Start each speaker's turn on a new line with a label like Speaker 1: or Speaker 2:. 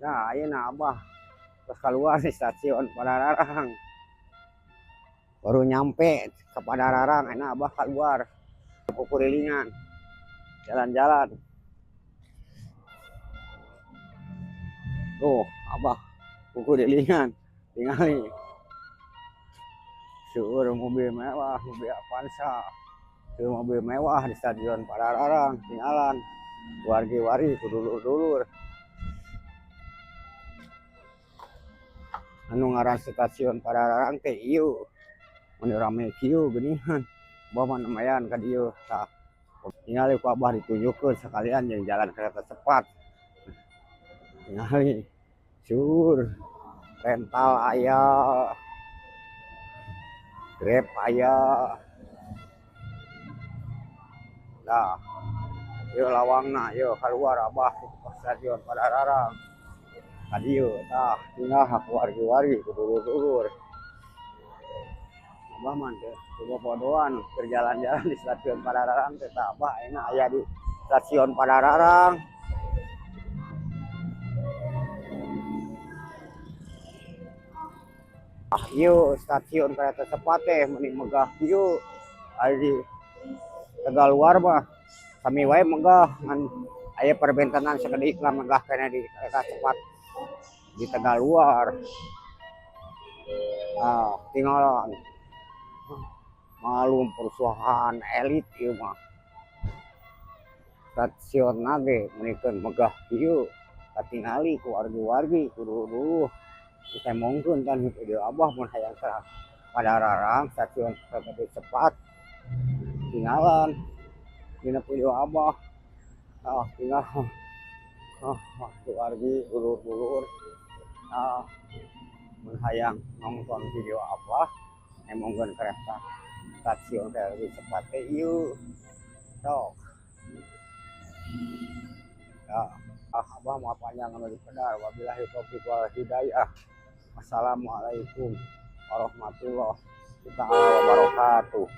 Speaker 1: Nah, ayeuna Abah terus keluar di stasiun Padalarang. Baru nyampe ke Padalarang, enak Abah keluar. Kukurilingan. Jalan-jalan. Tuh, Abah kukurilingan. Tingali. Seueur mobil mewah, mobil Avanza. Seueur mobil mewah di stasiun Padalarang, tinggalan. Wargi-wargi ku dulur-dulur. Anu ngaran stasiun Padalarang teh ieu. Mun rame kieu geuningan. Abah mah lumayan ka dieu tah. Tingali ku Abah ditunjukkeun sekalian jeung jalan kereta cepat. Tingali. Seueur rental aya. Grab aya. Nah, ieu lawangna ieu kaluar Abah ke stasiun Padalarang. Ka dieu tah tinggal ku wargi-wargi ku dulur-dulur. Abah mah teu bobodoan keur jalan-jalan di stasiun Padalarang teh tah Abah ayeuna aya di stasiun Padalarang. Ah ieu stasiun kereta cepat teh meuni megah kieu. Ari di Tegaluar mah sami wae megah ngan aya perbentenan sakedik lah megah keneh di kereta cepat di Tegaluar. Ah, tinggalan. Malum perusahaan elit ieu mah. Stasiunna ge meunikeun megah kieu. Katingali ku wargi-wargi ku dulur-dulur. Ditemongkeun kan video Abah mun hayang ka Padalarang stasiun kereta cepat. Tinggalan dina video Abah. Ah, tinggal. Ah, wargi dulur-dulur. Ah, mun hayang nonton video Abah nemongkeun kereta stasiun kereta cepat teh ieu. Sok. Ya, ah, Abah moal panjang anu dipedar. Wabillahi taufik wal hidayah. Wassalamualaikum warahmatullahi taala wabarakatuh.